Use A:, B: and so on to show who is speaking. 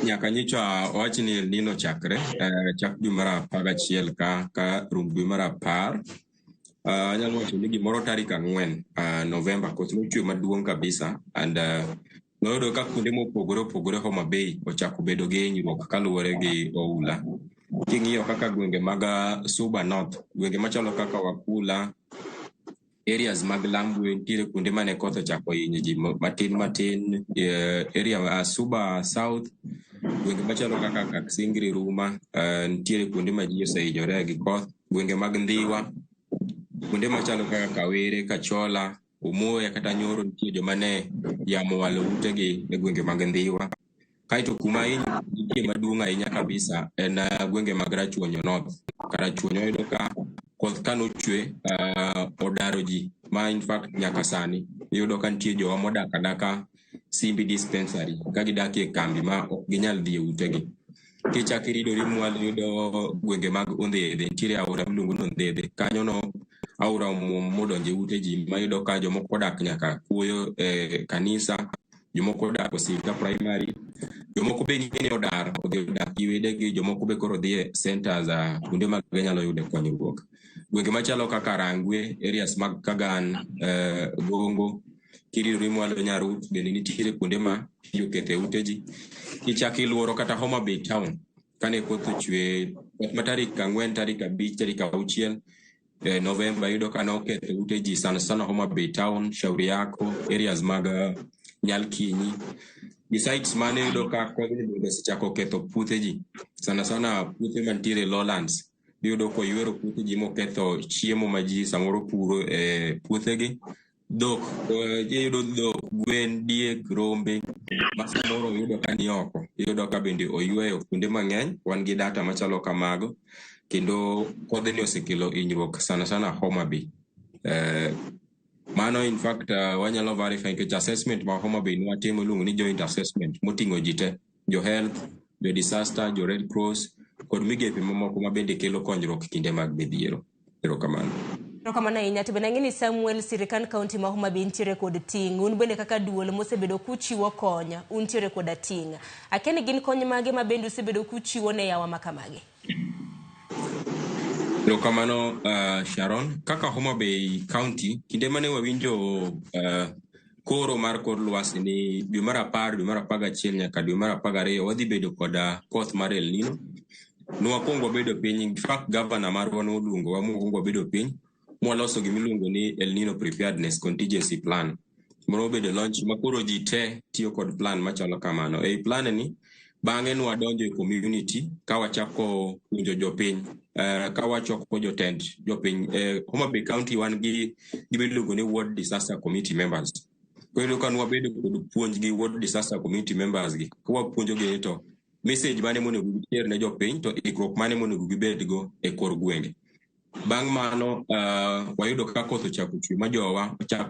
A: Nyaka nyicha wach ni El Nino chakre chak dwe mar 11 ka rum dwe mar 10. Anyalo wacho ni gimoro tarik 4 Novemba koth nochwe maduong' kabisa and noyudo ka kuonde mopogore opogore Homa Bay ochako bedo gi hinyruok kaluwore gi oula. King'iyo kaka gwenge mag Suba North, gwenge machalo kaka Wakula, areas mag Lambwe nitiere kuonde mane koth ochako hinyo ji matin matin, area Suba South, gwenge machalo kaka Kaksingri, Ruma, nitiere kuonde ma ji osehinyore gi koth, gwenge mag Ndhiwa, kuonde machalo kaka Kawere, Kachola, Umoya kata Nyoro nitie joma ne yamo owalo utegi e gwenge mag Ndhiwa. Kaeto kuma hinyruok nitie maduong' ahinya kabisa en gwenge mag Rachuonyo North. Karachuonyo wayudo ka koth kanochwe odaro ji ma in fact nyaka sani iyudo ka nitie jowa modak adaka Simbi dispensary ka gidak e kambi ma ok ginyal dhi e utegi. Kichako iridori mwalo iyudo gwenge mag Ondhedhe, nitiere aora miluongo ni Ondhedhe. Kanyo no aora omuom modonjo e ute ji ma iyudo ka jomoko odak nyaka kuoyo e kanisa, jomoko odak Osika primary, jomoko be ng'e ni odar odhi odak gi wedegi, jomoko be koro dhi e centers kuonde ma ginyalo yude konyruok. Gwenge machalo kaka Rangwe, areas mag Kagan, Gongo, kiridori mwalo Nyarut bende nitiere kuonde ma pi oketho e ute ji. Kichako iluoro kata Homa Bay town kane koth ochwe ma tarik 4, tarik 5, tarik 6 Novemba iyudo ka noketho ute ji sana sana Homa Bay town, Shauri Yako, areas mag Nyalkinyi. Besides mano iyudo ka kodhni bende osechako ketho puothe ji sana sana puothe mantiere lowlands. Iyudo koywero puothe ji moketho chiemo ma ji samoro puro e puothegi. Dhok, iyudo dhok, gwen, diek, rombe ma samoro iyudo ka ni oko. Iyudo ka bende oyweyo kuonde mang'eny. Wan gi data machalo kamago. Kendo kodhni osekelo hinyruok sana sana Homa Bay. Mano in fact wanyalo verify nikech assessment ma Homa Bay nwatimo iluongo ni joint assessment moting'o ji te, jo health, jo disaster, jo Red Cross kod migepe mamoko ma bende kelo konyruok kinde mag midhiero. Erokamano.
B: Erokamano ahinya. To bende ang'e ni Samuel, sirikand kaunti ma Homa Bay nitiere kod ting'. Un bende kaka duol mosebedo kuchiwo kony, untiere koda ting'. Akia ni gin kony mage ma bende usebedo kuchiwo ne yawa ma kamagi?
A: Erokamano Sharon. Kaka Homa Bay County, kinde mane wawinjo koro mar kor lwasi ni dwe mar 10, dwe mar 11 nyaka dwe mar 12 wadhi bedo kod koth mar El Nino. Nwakwongo wabedo piny, in fact governor marwa noluongowa mwakwongo wabedo piny mwaloso gimiluongo ni El Nino Preparedness Contingency Plan. Moro obedo launch ma koro ji te tiyo kod plan machalo kamano. Ei plan ni, bang'e nwadonjo e community ka wachako puonjo jopiny, ka wachoko jotend jopiny. Homa Bay County wan gi gima iluongo ni Ward Disaster Committee members. Koro iyudo ka nwabedo kod puonj gi Ward Disaster Committee members gi, ka wapuonjogi ni to message mane monego giter ne jopiny to ikruok mane monego gibedgo e kor gwenge. Bang' mano wayudo ka koth ochako chwe ma jowa ochako